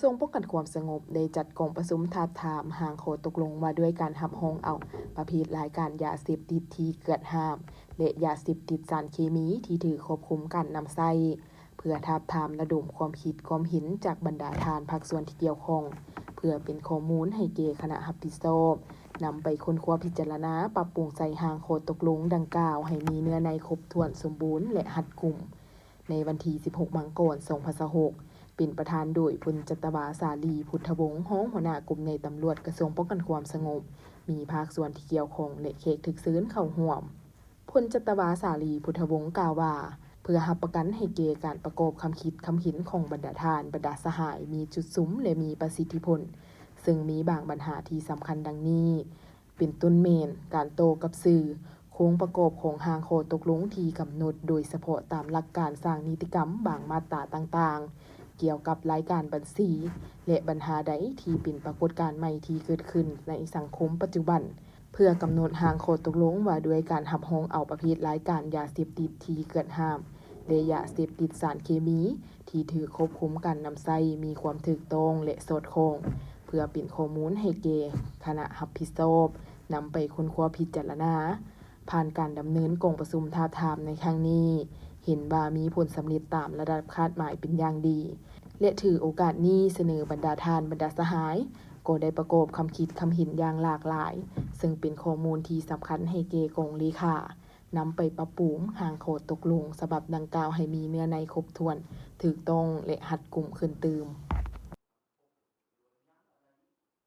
ກະຊວງປ້ອງກັນຄວາມສະຫງົບ ໄດ້ຈັດກອງປະຊຸມທາບທາມຮ່າງຂໍ້ຕົກລົງວ່າດ້ວຍການຮັບຮອງເອົາປະເພດລາຍການຢາເສບຕິດທີ່ເກືອດຫ້າມ ແລະ ຢາເສບຕິດສານເຄມີທີ່ຖືກຄວບຄຸມການນຳໃຊ້ ເພື່ອທາບທາມລະດົມຄວາມຄິດຄວາມເຫັນຈາກບັນດາທ່ານພາກສ່ວນທີ່ກ່ຽວຂ້ອງ ເພື່ອເປັນຂໍ້ມູນໃຫ້ແກ່ຄະນະຮັບຜິດຊອບ ນຳໄປຄົ້ນຄວ້າພິຈາລະນາປັບປຸງໃສ່ຮ່າງຂໍ້ຕົກລົງດັ່ງກ່າວໃຫ້ມີເນື້ອໃນຄົບຖ້ວນສົມບູນ ແລະ ຮັດກຸມ. ໃນວັນທີສິບຫົກ ມັງກອນ ສອງພັນຊາວຫົກ ເປັນປະທານໂດຍ ພົນຈັດຕະວາ ສາລີ ພຸດທະວົງ ຮອງຫົວໜ້າກົມໃຫຍ່ຕຳຫຼວດ ກະຊວງປ້ອງກັນຄວາມສະຫງົບ, ມີພາກສ່ວນທີ່ກ່ຽວຂ້ອງ ແລະ ແຂກຖືກເຊີນເຂົ້າຮ່ວມ. ພົນຈັດຕະວາ ສາລີ ພຸດທະວົງ ກ່າວວ່າ ເພື່ອຮັບປະກັນໃຫ້ແກ່ການປະກອບຄຳຄິດຄຳເຫັນຂອງບັນດາທ່ານ, ບັນດາສະຫາຍ ມີຈຸດສຸມ ແລະ ມີປະສິດທິຜົນ, ເຊິ່ງມີບາງບັນຫາທີ່ສຳຄັນດັ່ງນີ້. ເປັນຕົ້ນແມ່ນການຕໍ່ກັບຊື່ໂຄງປະກອບຂອງຮ່າງຂໍ້ຕົກລົງທີ່ກຳນົດ ໂດຍສະເພາະຕາມຫຼັກການສ້າງນິຕິກຳບາງມາດຕາຕ່າງໆ ກ່ຽວກັບລາຍການບັນຊີ ແລະ ບັນຫາໃດທີ່ເປັນປາກົດການໃໝ່ທີ່ເກີດຂຶ້ນໃນສັງຄົມປັດຈຸບັນ ເພື່ອກຳນົດຮ່າງຂໍ້ຕົກລົງວ່າດ້ວຍການຮັບຮອງເອົາປະເພດລາຍການຢາເສບຕິດທີ່ເກືອດຫ້າມ ແລະ ຢາເສບຕິດສານເຄມີ ທີ່ຖືກຄວບຄຸມການນຳໃຊ້ມີຄວາມຖືກຕ້ອງ ແລະ ສອດຄ່ອງ ເພື່ອເປັນຂໍ້ມູນໃຫ້ແກ່ຄະນະຮັບຜິດຊອບ ນຳໄປຄົ້ນຄວ້າພິຈາລະນາ. ຜ່ານການດຳເນີນກອງປະຊຸມທາບທາມໃນຄັ້ງນີ້ ເຫັນວ່າມີຜົນສຳເລັດຕາມລະດັບຄາດໝາຍເປັນຢ່າງດີ ແລະ ຖືໂອກາດນີ້ສະເໜີບັນດາທ່ານ, ບັນດາສະຫາຍ ກໍໄດ້ປະກອບຄຳຄິດຄຳເຫັນຢ່າງຫຼາກຫຼາຍ, ເຊິ່ງເປັນຂໍ້ມູນທີ່ສຳຄັນໃຫ້ແກ່ກອງເລຂາ ນຳໄປປັບປຸງຮ່າງຂໍ້ຕົກລົງສະບັບດັ່ງກ່າວໃຫ້ມີເນື້ອໃນຄົບຖ້ວນ, ຖືກຕ້ອງ ແລະ ຮັດກຸມຂຶ້ນຕື່ມ.